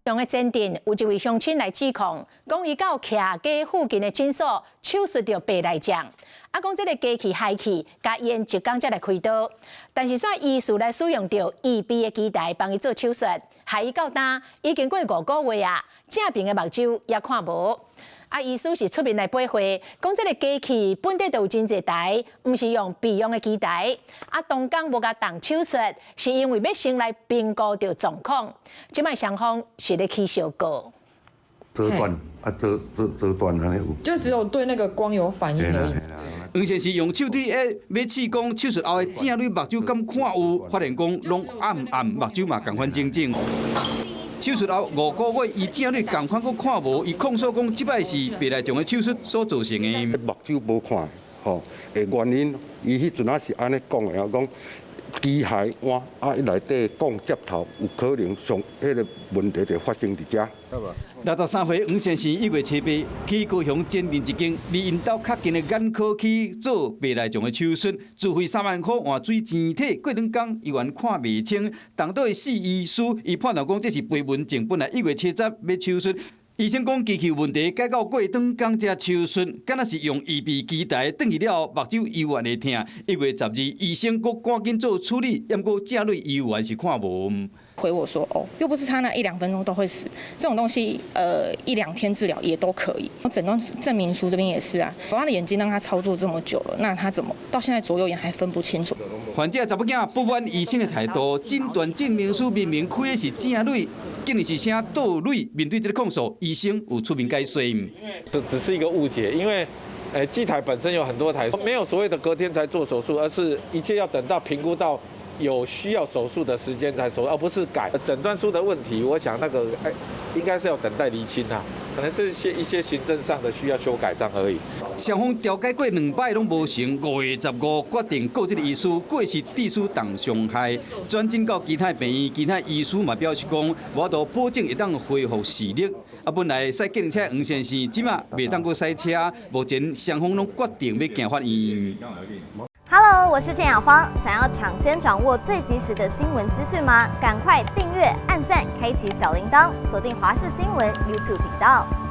雄的前鎮有一位鄉親來指控，講伊到徛家附近的診所手術著白內障，啊，講這个機器害去，共延一工才來開刀，但是煞醫師來使用著預備的機台幫伊做手術，害伊到今已經過5個月啊，正爿的目睭也看無。啊，醫師是出面來駁話，講這个機器本底就有真濟台，毋是用備用的機台。啊，當工無共動手術，是因為欲先來評估著狀況。這擺雙方是咧起相告。遮斷啊，遮遮遮斷按呢有。就只有對那個光有反應而已。黃先生用手佇咧欲試講手術後的正蕊目睭敢看有，發現講攏暗暗，目睭嘛仝款腫腫。手術後5個月，伊正蕊仝款閣看無，伊控訴講這擺是白內障的手術所造成的。目睭無看，吼，的原因，伊彼陣仔是按呢講的啊，講機械換啊，內底鋼接頭有可能上彼个問題就發生佇遮。63歲黃先生1月7日去高雄前鎮一間離𪜶兜較近的眼科去做白內障的手術，自費3萬塊換水晶體，過兩工猶原看袂清。當桌的死醫師伊判斷講這是飛蚊症，本來1月7日欲手術，醫生講機器有問題，改到過兩工才手術，敢若是用預備機台，轉去了後目睭猶原會疼。1月12，醫生閣趕緊做處理，毋過正蕊猶原是看無。回我說：哦，又不是他那一兩分鐘都會死，這種東西，一兩天治療也都可以。診斷證明書這邊也是啊，他的眼睛讓他操作這麼久了，那他怎麼到現在左右眼還分不清楚？患者查某囝不滿醫生的態度，診斷證明書明明開的是正蕊，竟然是寫倒蕊。面對這个控訴，醫生有出面解說。這只是一個誤解，因為機台本身有很多台，沒有所謂的隔天才做手術，而是一切要等到評估到有需要手術的時間才手術，而不是改診斷書的問題。我想那個應該是要等待釐清啊，可能是一些行政上的需要修改這樣而已。雙方調解過兩擺攏無成，5月15決定告這个醫師，過失致死重傷害，轉診到其他病院，其他醫師嘛表示講，無法度保證會當恢復視力。啊，本來駛計程車黃先生，這馬袂當閣駛車，目前雙方攏決定欲行法院。 Hello，我是鄭雅芳。想要搶先掌握最及時的新聞資訊嗎？趕快訂閱、按讚、開啟小鈴鐺，鎖定華視新聞 YouTube 頻道。